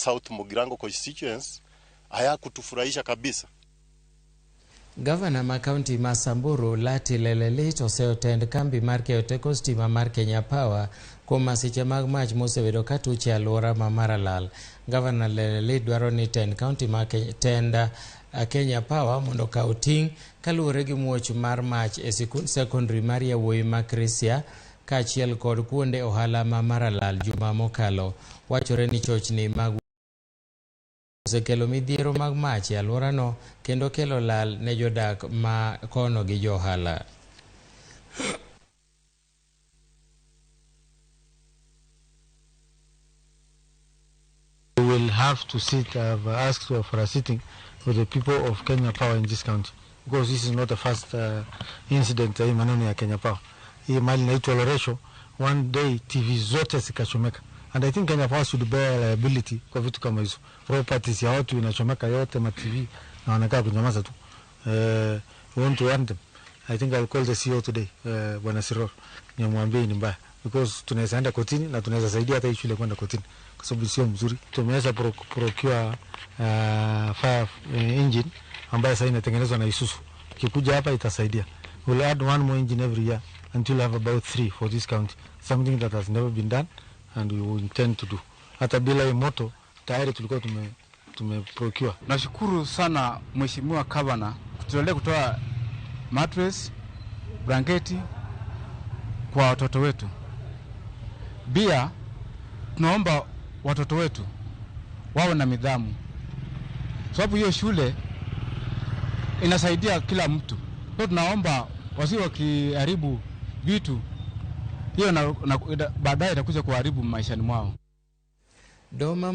South Mugirango constituents hayakutufurahisha kabisa. Gavana ma kaunti ma Samburu, Lati Lelelit, oseyo tend kambi mar keyo teko stima mar Kenya Power kuom masiche mag mach mosebedo ka tuch e alwora ma Maralal. Gavana Lelelit dwaro ni tend kaunti ma tend Kenya Power mondo okaw ting' kaluwore gi muoch mar mach e sikund sekondari mar yawuoyi ma Krisia kaachiel kod kuonde ohala ma Maralal juma mokalo. Wachore ni chochni mag osekelo midhiero mag mach e alworano kendo kelo lal ne jodak ma kono gi johala. We will have to sit, I've asked for a sitting with the people of Kenya Power in this county, because this is not the first incident ya hii maneno ya Kenya Power. Hii mali inaitwa Loresho, one day TV zote zikachomeka. And I think Kenya Power should bear liability kwa vitu kama hizo. Properties ya watu inachomeka yote, ma TV, na wanakaa kunyamaza tu. We want to warn them. I think I'll call the CEO today, Bwana Siror, nimwambie ni mbaya, because tunaweza enda kotini na tunaweza saidia hata hii shule kwenda kotini kwa sababu sio mzuri. Tumeweza procure fire engine ambayo sasa inatengenezwa na Isuzu. Ikikuja hapa itasaidia. We'll add one more engine every year until we have about 3 for this county. Something that has never been done and we will intend to do. Hata bila hii moto tayari tulikuwa tume procure. Nashukuru sana Mheshimiwa Governor kututolea kutoa mattress, blanketi kwa watoto wetu. Pia tunaomba watoto wetu wawe na nidhamu, sababu hiyo shule inasaidia kila mtu. So tunaomba wasiwe wakiharibu vitu hiyo, na baadaye itakuja kuharibu maishani mwao. Doma.